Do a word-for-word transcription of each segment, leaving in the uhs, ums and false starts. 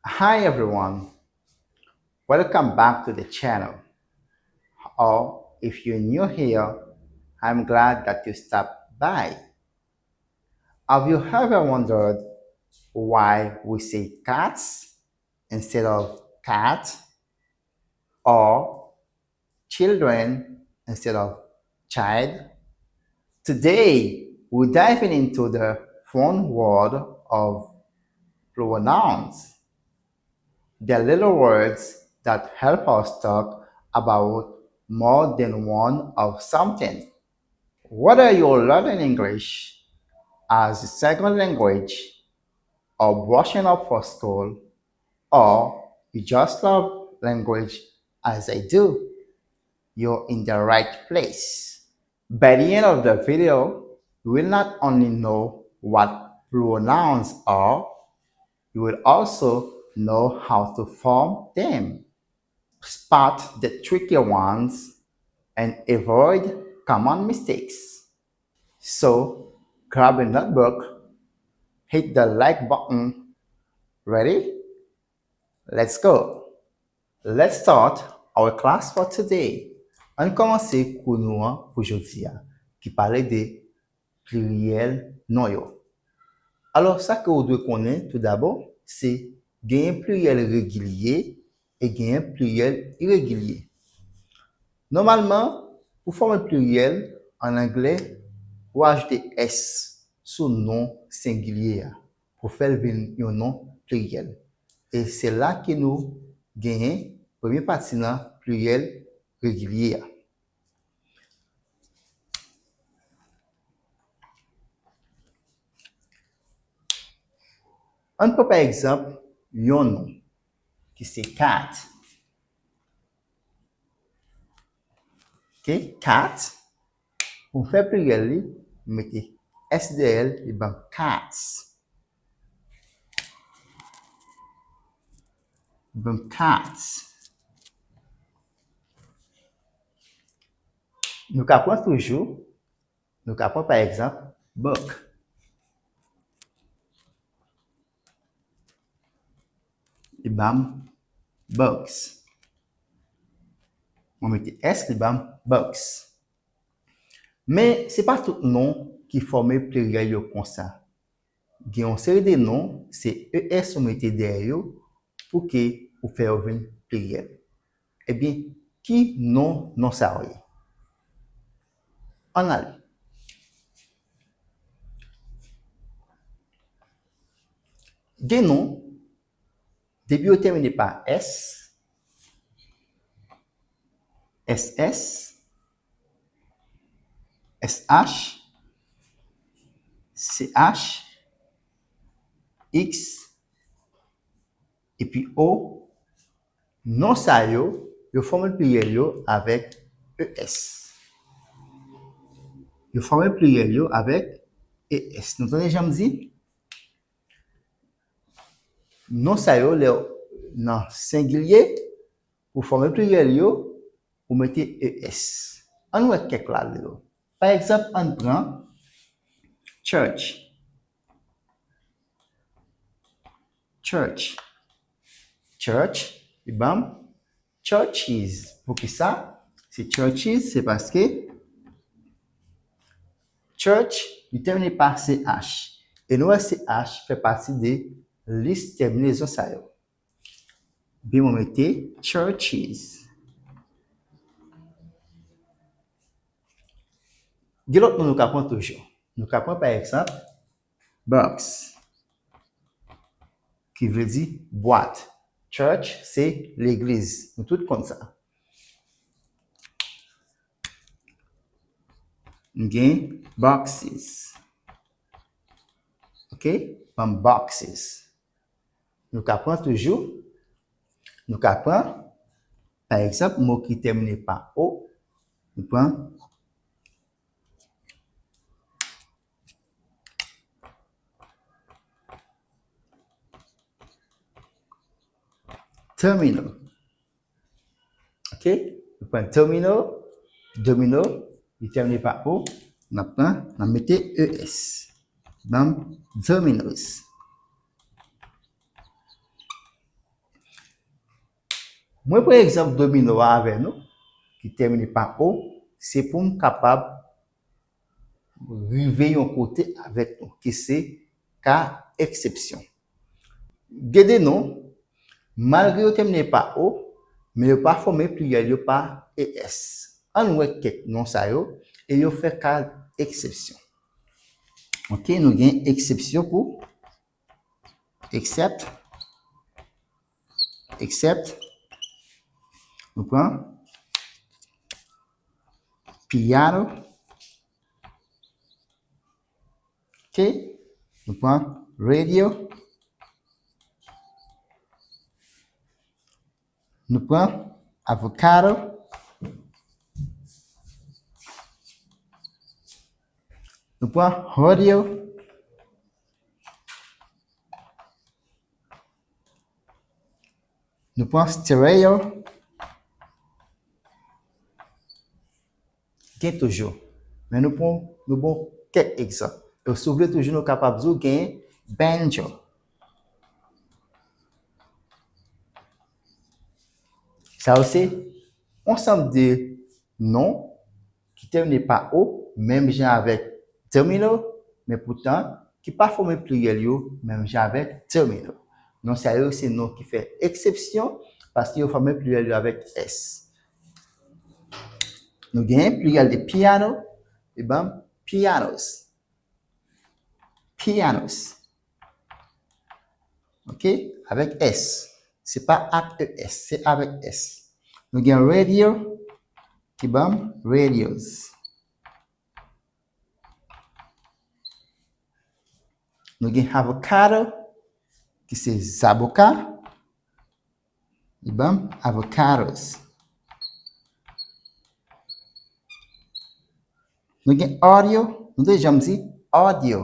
Hi everyone, welcome back to the channel. Or if you're new here, I'm glad that you stopped by. Have you ever wondered why we say cats instead of cat? Or children instead of child? Today, we're diving into the fun world of pronouns, the little words that help us talk about more than one of something. Whether you're learning English as a second language, or brushing up for school, or you just love language as I do, you're in the right place. By the end of the video, you will not only know what pronouns are, you will also know how to form them, spot the tricky ones, and avoid common mistakes. So, grab a notebook, hit the like button. Ready? Let's go! Let's start our class for today. Ann kòmanse kou nou an pou jodi a, ki pale de pliryèl non yo. Alò, sa ke w dwe konnen toudabò, se genyen pliryèl regilye e genyen pliryèl iregilye. Nòmalman, pou fòme pliryèl, ann anglè, ou ajoute s sou non sengilye a pou fè l vin yon non pliryèl. E se la ke nou genyen premye pati nan pliryèl regilye a. Ann pran pa egzanp yon non ki se cat. Ok, cat. Pou m fè pliryèl li, m mete s dèyè l, li ban m cats. Li ban m cats. Nou ka pran toujou, nou ka pran pa egzanp, book. Li ban m books. Mwen mete s, li ban m books. Men, se pa tout non ki fòme pliryèl yo konsa. Gen yon seri de non, se es ou mete dèyè yo pou ke ou fè yo vin pliryèl. Ebyen, ki non non sa yo ye? Ann ale. Gen non, depi yo tèmine pa s, ss, sh, ch, x, epi o, non sa yo, yo fòme pliryèl yo avèk es. Yo fòme pliryèl yo avèk es. Nou tande jan m di? Non sa yo, lè w nan sengilye, pou fòme pliryèl yo, ou mete es. Ann wè kèk ladan yo. Pa egzanp, ann pran church. Church. Church, li ban m churches. Poukisa? Se churches, se paske church, li tèmine pa ch. E nou wè ch fè pati de lis tèminezon sa yo. Ebyen, mwen mete churches. Gen lòt non nou ka pran toujou. Nou ka pran, pa egzanp, box, ki vle di bwat. Church, se legliz. Nou tout konn sa. M gen boxes. Ok? Ban m boxes. Nou ka pran toujou. Nou ka pran, pa egzanp, mo ki tèmine pa o. Nou pran terminal. Ok? Nou pran terminal, domino, li tèmine pa o, n ap pran, n ap mete es. Ban m dominoes. Mwen pran egzanp domino a avè nou, ki tèmine pa o, se pou m kapab rive yon kote avèk nou, ki se ka eksepsyon. Gen de non, malgre yo tèmine pa o, men yo pa fòme pliryèl yo pa es. Ann wè kèk non sa yo, e yo fè ka eksepsyon. Ok, nou gen eksepsyon pou except, except, nou pran piano, ok, nou pran radio, nou pran avocado, nou pran audio, nou pran stereo, gen toujou. Men nou pran, nou bon kèk egzanp. E si w vle toujou, nou kapab di w gen banjo. Sa yo se ansanm de non ki tèmine pa o, menm jan avèk domino, men poutan ki pa fòme pliryèl yo menm jan avèk domino. Non sa yo se non ki fè eksepsyon paske yo fòme pliryèl yo avèk es. Nou gen pliryèl de piano, li ban m pianos. Pianos. Ok? Avèk es. Se pa ak es, se avèk es. Nou gen radio, ki ban m radios. Nou gen avocado, ki se zaboka. Li ban m avocados. Nou gen audio, nou te janm di audio.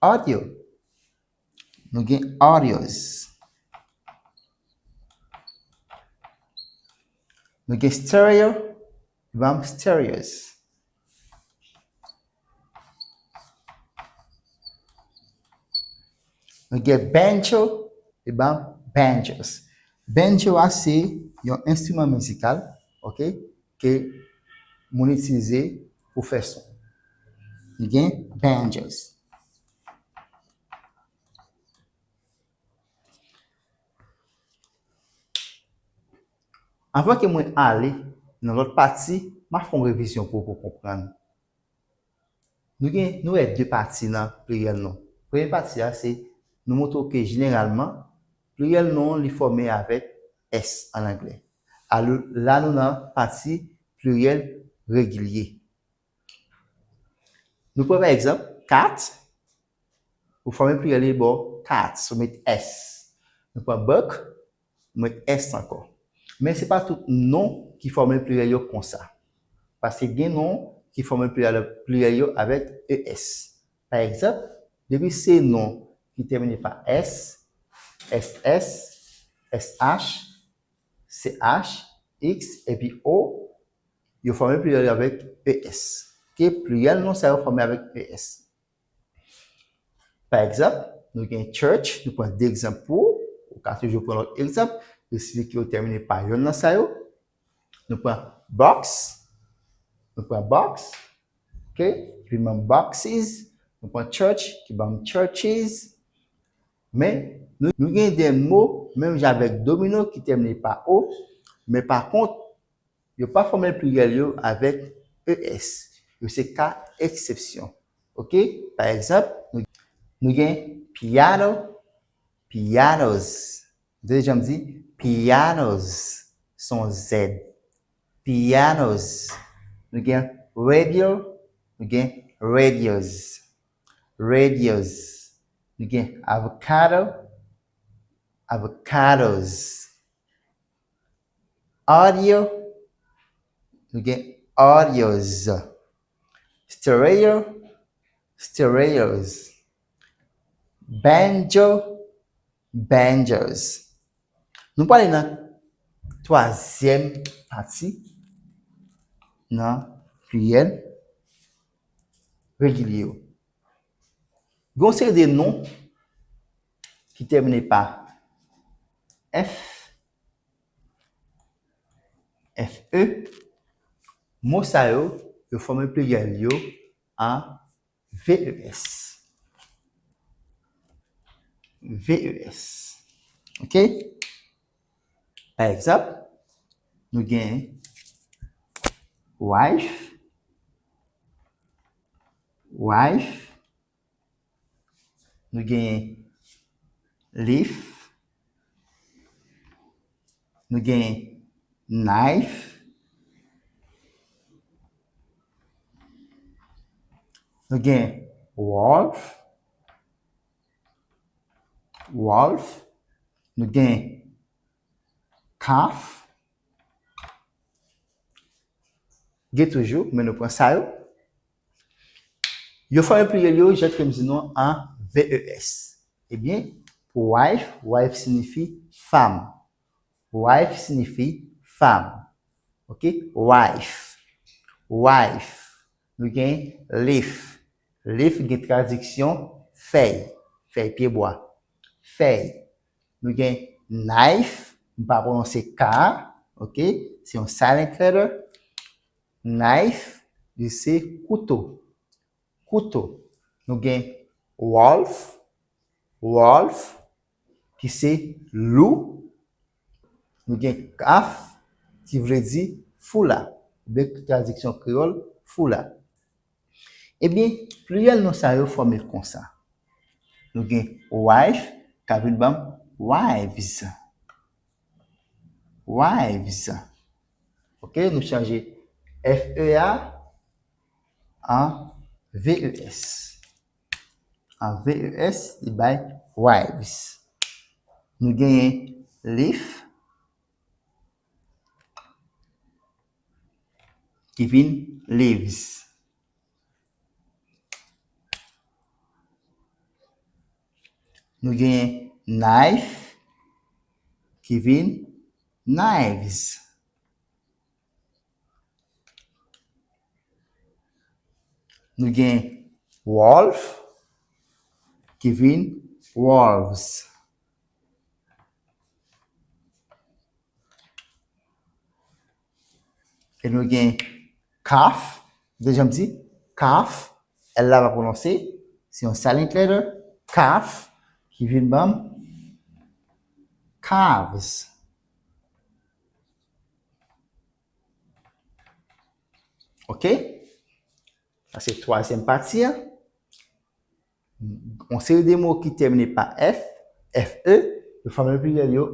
Audio. Nou gen audios. Nou gen stereo, li ban m stereos. Nou gen banjo, li ban m banjos. Banjo a se yon enstriman mizikal, ok, ke moun itilize pou fè son. Nou gen banjos. Anvan ke mwen ale nan lòt pati, m a fè yon revizyon pou, pou w konprann. Nou gen, nou wè de pati nan pliryèl non. Premye pati a, se nou montre w ke jeneralman, pliryèl non li fòme avèk s an anglè. Alò, la nou nan pati pliryèl regilye. Nou pran pa egzanp, cat, pou fòme pliryèl li ba w cats, ou met s. Nou pran book, nou met s ankò. Men se pa tout non ki fòme pliryèl yo konsa. Paske gen non ki fòme pliryèl, pliryèl yo avèk es. Pa egzanp, depi se non ki tèmine pa s, ss, sh, ch, x epi o, yo fòme pliryèl yo avèk es. Ke pliryèl non sa yo fòme avèk es. Pa egzanp, nou gen church, nou pran de egzanp pou ou, ou ka toujou pran lòt egzanp, yo sifi ki yo tèmine pa yonn nan sa yo. Nou pran box, nou pran box, ok, ki ban m boxes, nou pran church, ki ban m churches. Men, nou, nou gen de mo, menm jan avèk domino ki tèmine pa o, men pa kont, yo pa fòme pliryèl yo avèk es. Yo se ka eksepsyon. Ok? Pa egzanp, nou, nou gen piano, pianos. Deja m di pianos, se yon Z. Pianos. Nou gen radio, nou gen radios. Radios. Nou gen avocado, avocados. Audio, nou gen audios. Stereo, stereos. Banjo, banjos. Nou prale nan twazyèm pati nan pliryèl regilye yo. Gen yon seri de non ki tèmine pa F, F E. Mo sa yo, yo fòme pliryèl yo an V E S. V E S. Ok? Pa egzanp, nou gen wife, wife, nou gen leaf, nou gen knife, nou gen wolf, wolf, nou gen calf, gen toujou, men nou pran sa yo. Yo fòme pliryèl yo, jan ke m di nou an, V E S. Ebyen, pou wife, wife siyifi fanm. Wife siyifi fanm. Ok? Wife. Wife. Nou gen leaf. Leaf gen tradiksyon fèy. Fèy pyebwa. Fèy. Nou gen knife. M pa pwononse K a. Ok? Se yon silent letter. Knife, li se kouto. Kouto. Nou gen wolf, wolf, ki se lou. Nou gen calf, ki vle di foula. Oubyen tradiksyon kreyòl, foula. Ebyen, pliryèl non sa yo fòme konsa. Nou gen wife, ka vin ban m wives. Wives. Ok, nou chanje F E a an V E S. An V E S, li bay wives. Nou genyen leaf, ki vin leaves. Nou genyen knife, ki vin knives. Nou gen wolf, ki vin wolves. E nou gen calf, deja m di, calf, L la pa pwononse, se yon silent letter, calf, ki vin ban m calves. Ok? Sa se twazyèm pati a. Yon seri de mo ki tèmine pa F, F E, yo fòme pliryèl yo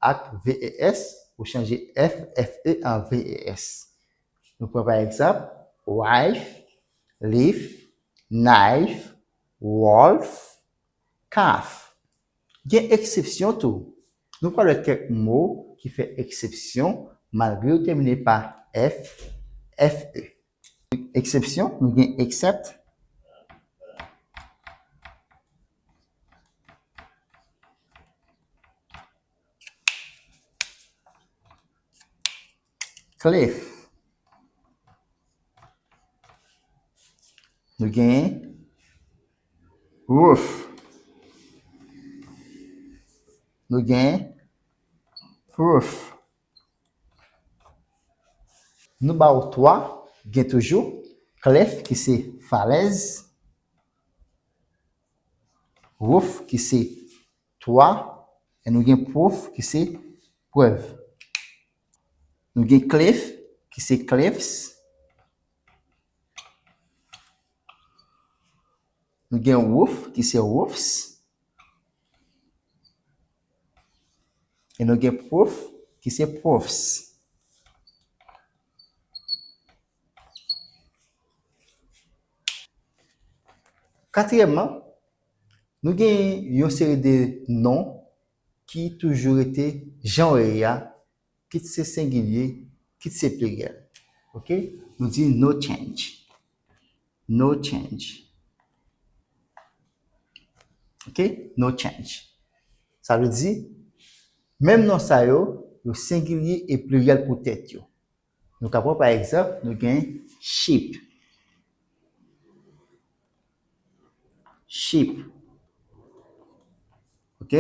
ak V E S, ou chanje F, F E an V E S. Nou pran pa egzanp, wife, leaf, knife, wolf, calf. Gen eksepsyon tou. Nou pral wè kèk mo ki fè eksepsyon malgre yo tèmine pa F, F E. Eksepsyon, nou gen except, cliff. Nou gen roof. Nou gen proof. Nou ba w twa, gen toujou cliff ki se falèz, roof ki se twa, e nou gen proof ki se prèv. Nou gen cliff ki se cliffs. Nou gen roof ki se roofs. E nou gen proof ki se proofs. Katriyèmman, nou gen yon seri de non ki toujou rete jan yo ye a, kit se sengilye, kit se pliryèl. Ok? Nou di no change. No change. Ok? No change. Sa vle di, menm non sa yo, yo sengilye e pliryèl pou tèt yo. Nou ka pran pa egzanp, nou gen sheep. Sheep. Ok?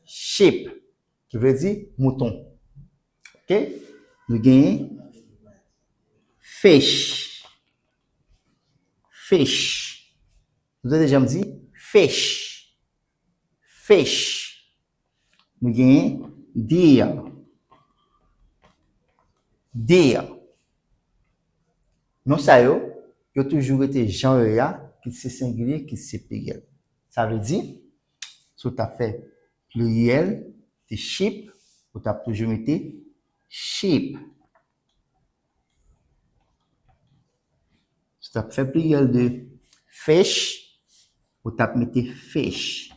Sheep, ki vle di mouton. Ok? Nou genyen fish. Fish. Nou tande jan m di? Fish. Fish. Nou genyen deer. Deer. Non sa yo, yo toujou rete jan yo ye a, kit se sengilye, kit se pliryèl. Sa vle di, si w t ap fè pliryèl de sheep, ou t ap toujou mete sheep. Si w t ap fè pliryèl de fish, ou t ap mete fish.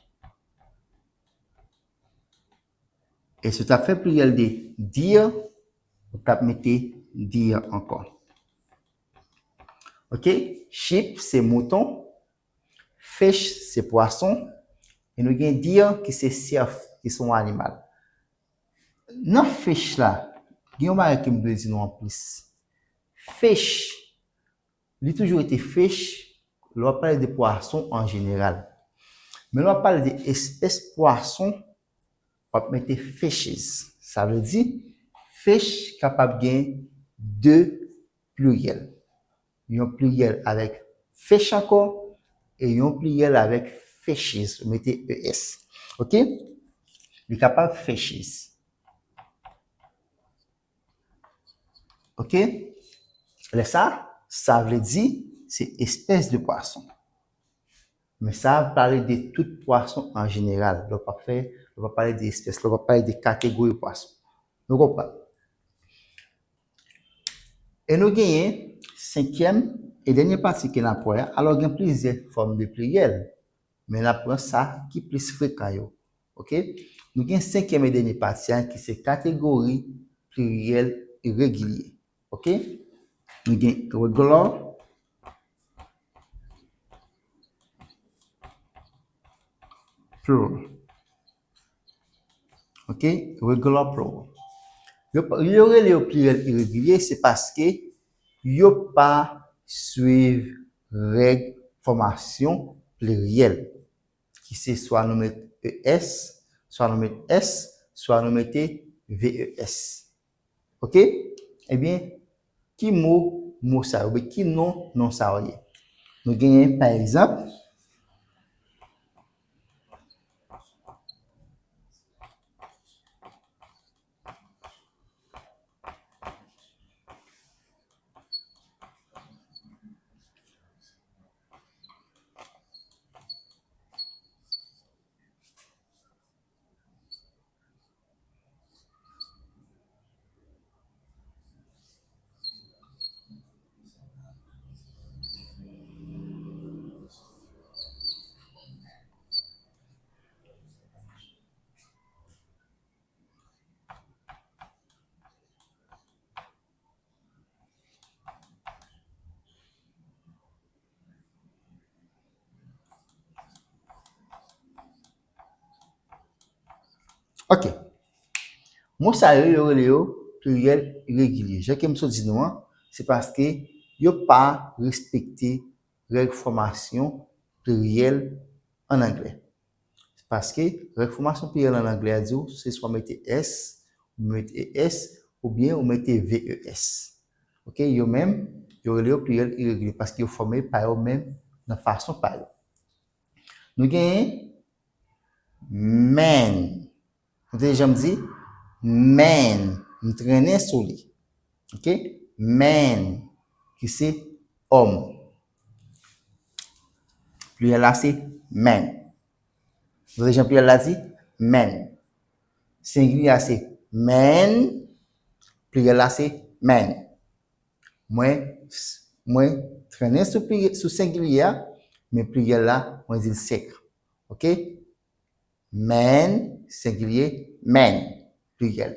E si w t ap fè pliryèl de deer, ou t ap mete deer ankò. Ok? Sheep se mouton, fish se pwason, e nou gen deer ki se cerf, ki se yon animal. Nan fish la, gen yon bagay ke m dwe di nou anplis. Fish, li toujou rete fish lè w ap pale de pwason an jeneral. Men lè w ap pale de espès pwason, w ap mete fishes. Sa vle di, fish kapab gen de pliryèl. Yon pliryèl avèk fish ankò, e yon pliryèl avèk fishes. Ou mete E S. Ok? Li kapab fishes. Ok? Lè sa, sa vle di, se espès de pwason. Men sa ap pale de tout pwason an jeneral. Lè w ap fè, lè w ap pale de espès, lè w ap pale de kategori pwason. Nou konprann? E nou genyen senkyèm e dènye pati ke n ap wè a. Alò, gen plizyè fòm de pliryèl, men n ap pran sa ki plis frekan yo. Ok? Nou gen senkyèm e dènye pati a, ki se kategori pliryèl iregilye. Ok? Nou gen regular, plural. Ok? Regular, plural. Yo, yo rele yo pliryèl iregilye, se paske yo pa swiv règ fòmasyon pliryèl, ki se swa nou met E S, swa nou met S, swa nou mete V E S. Ok? Ebyen, ki mo, mo sa yo, oubyen ki non, non sa yo ye? Nou genyen, pa egzanp, Ok. Mo sa yo, yo rele yo pliryèl iregilye. Jan ke m sot di nou an, se paske yo pa respekte règ fòmasyon pliryèl an anglè. Paske règ fòmasyon pliryèl an anglè a di w, se swa w mete S, ou mete E S, oubyen ou mete V E S. Ok, yo menm, yo rele yo pliryèl iregilye paske yo fòme pa yo menm nan fason pa yo. Nou genyen man. Ou tande jan m di? Man. M trennen sou li. Ok? Man, ki se òm. Pliryèl la se men. Ou tande jan pliryèl la di? Men. Sengilye a se men, pliryèl la se men. Mwen, mwen trennen sou pliryè-, sou sengilye a, men pliryèl la, mwen di l sèk. Ok? Men, sengilye, men, pliryèl.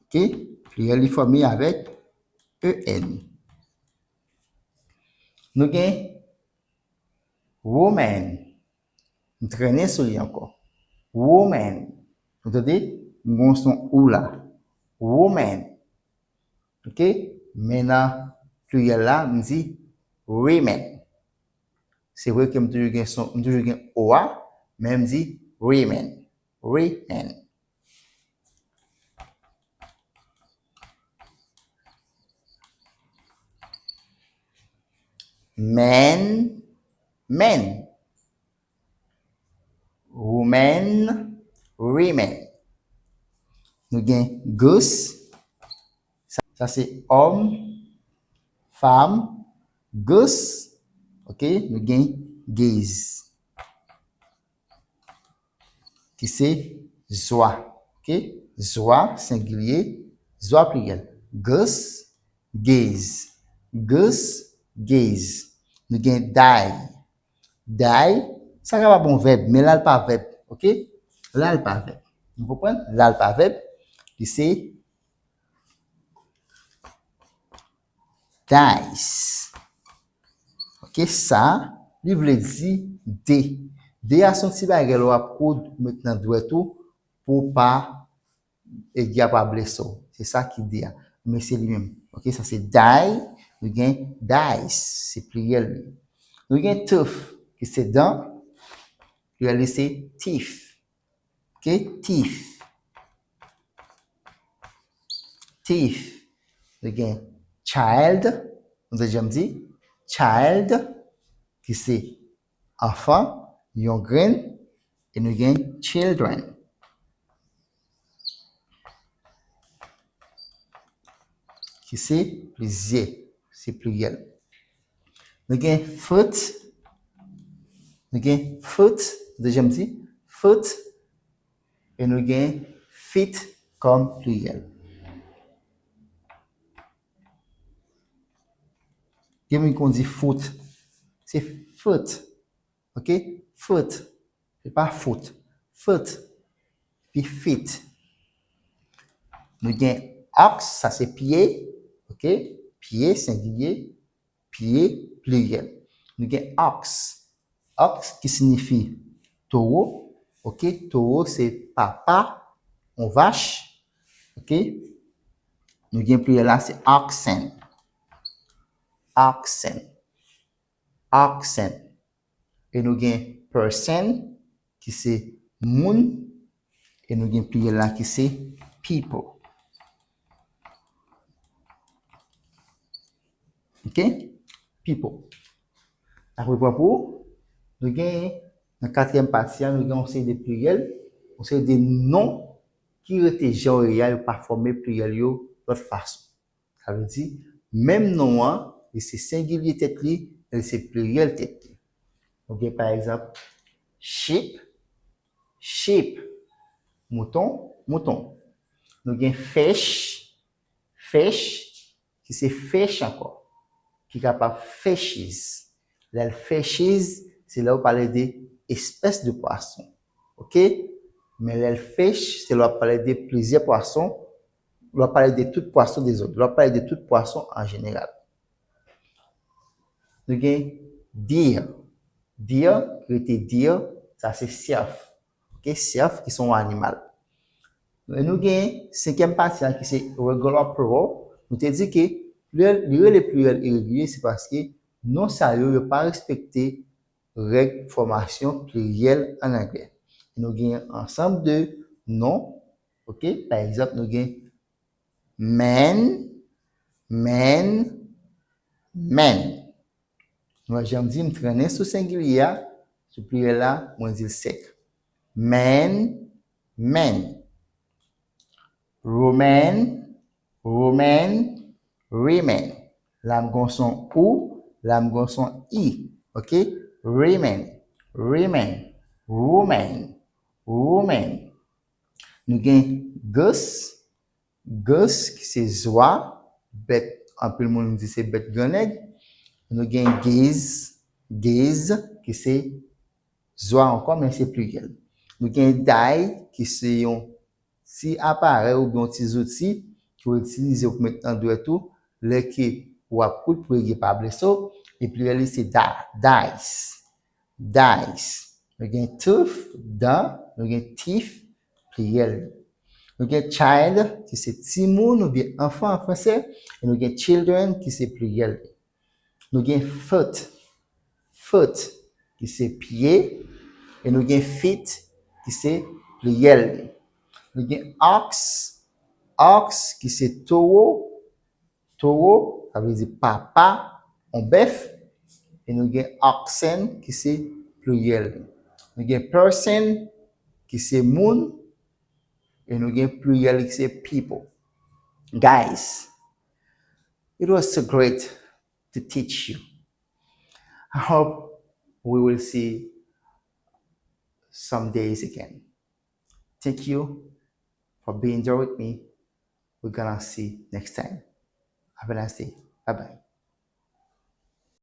Ok? Pliryèl li fòme avèk E N. Nou gen woman. M trennen sou li ankò. Woman. Ou tande? M gen yon son ou la. Woman. Ok? Men nan pliryèl la, m di women. Se vre ke m toujou gen son, m toujou gen o a, men m di women. Women. Men, men. Woman, women. Nou gen goose. Sa, sa se òm, fanm, goose. Ok, nou gen gays. Ki se zwa. Ok, zwa, sengilye, zwa, pliryèl. Goose, gays. Goose, gays. Nou gen die. Die, sa kapab yon vèb, men la l pa vèb, ok? La l pa vèb. Nou konprann? La l pa vèb. Li se dies. Ok, sa, li vle di de. De a se yon ti bagay lè w ap koud, ou met nan dwèt ou pou w pa egri a pa blese w. Se sa ki de a. Men se li menm. Ok, sa se die, nou gen dies, se pliryèl li. Nou gen tooth, ki se dan, pliryèl li se teeth. Ok, teeth. Teeth. Nou gen child, nou te janm di, child, ki se anfan, yon grenn, e nou gen children, ki se plizyè, se pliryèl. Nou gen foot, nou gen foot, nou te janm di, foot, e nou gen feet kòm pliryèl. Gen moun ki konn di foot, se foot. Ok? Foot. Se pa foot. Foot. Epi feet. Nou gen ox, sa se pye. Ok? Pye, sengilye. Pye, pliryèl. Nou gen ox. Ox ki siyifi towo. Ok? Towo se papa yon vach. Ok? Nou gen pliryèl la, se oxen. Oxen. Oxen. E nou gen person, ki se moun, e nou gen pliryèl la, ki se people. Ok? People. N ap repran pou ou. Nou gen, nan katriyèm pati a, nou gen yon seri de pliryèl, yon seri de non ki rete jan yo ye a, yo pa fòme pliryèl yo lòt fason. Sa vle di, menm non an, li se sengilye tèt li, men li se pliryèl tèt li. Nou gen, pa egzanp, sheep, sheep, mouton, mouton. Nou gen fish, fish, ki se fish ankò, ki kapab fishes. Lè l fishes, se lè w pale de espès de pwason. Ok? Men lè l fish, se lè w ap pale de plizyè pwason, lè w ap pale de tout pwason, dezòd, lè w ap pale de tout pwason an jeneral. Nou gen deer. Deer, ki rete deer, sa se cerf. Ok, cerf, ki se yon animal. E nou gen senkyèm pati a ki se regular plural. Nou te di ke pliryèl, li rele pliryèl iregilye, se paske non sa yo, yo pa respekte règ fòmasyon pliryèl an anglè. Nou gen ansanm de non, ok? Pa egzanp, nou gen men, men, men. Nou wè jan m di, m trennen sou sengilye a, sou pliryèl la, mwen di l sèk. Men, men. Woman, women, women. La m gon son ou, la m gon son i. Ok? Women, women, woman, women. Nou gen goose, goose ki se zwa, bèt, anpil moun di se bèt grannèg. Nou gen geese, geese ki se zwa ankò, men se pliryèl. Nou gen die ki se yon ti aparèy oubyen yon ti zouti ke w itilize pou met nan dwèt ou lè ke w ap koud pou egri pa blese w, e pliryèl li se da, dice, dice. Nou gen tooth, dan, nou gen teeth, pliryèl li. Nou gen child, ki se timoun oubyen anfan an fransè, e nou gen children, ki se pliryèl li. Nou gen foot, foot, ki se pye, e nou gen feet, ki se pliryèl li. Nou gen ox, ox, ki se towo, towo, sa vle di papa, yon bèf, e nou gen oxen ki se pliryèl li. Nou gen person ki se moun, e nou gen pliryèl ki se people. Guys, it was so great to teach you. I hope we will see some days again. Thank you for being there with me. We're gonna see next time. Have a nice day. Bye bye.